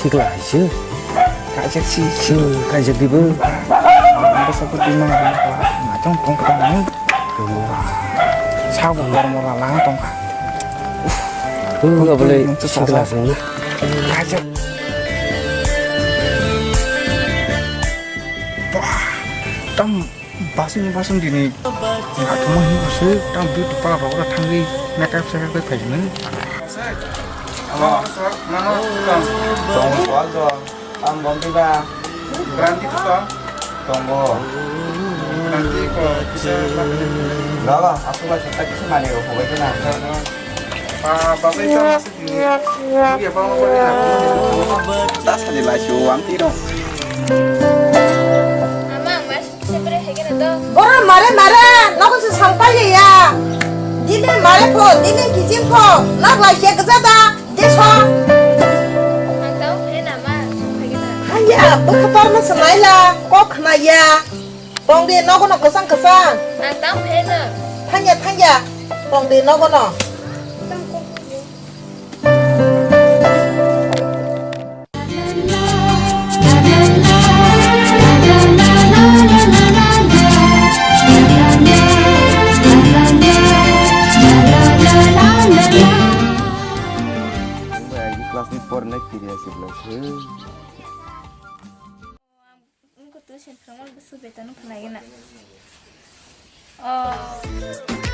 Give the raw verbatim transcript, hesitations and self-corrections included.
Sikla hai se. Kaijak si, si. Hmm, kaijak dibo. Ang bwsa ko di ma, ma tong tong tong. Sabo kormo la lang tong kha. Hmm, abole sikla sung na. Kaijak. Wah, tam Basing basing dini. Atuma hin basing tam beauty parlor rok thangwi makeup sakeup khai phaimani. Amo sok mano tong. Tong wal do. Am bombi ba. Brandy to tong. Tong bo. Brandy ko kisa. Baba, aku ba chakta kisa mani ro hobai kena. Ba, ba, ba, ito. Ama, mas sebre hege na to. Boro mare mare, nogo se salpai ya. Dine mare pho, dine kijim pho, nog lai se gza da, je so. Ang tao phe na ma, hege na. Hanya, bukha tor ma sanai la, kok khna ya. Tong di nogo no kwchang kwchang. Ang tao phe na. Thangya thangya, tong di nogo no. Class ni pornai kiriya sibla se. Wngkha tu sen phwrwngmani bwswk beton wngkha nai gana. Oh.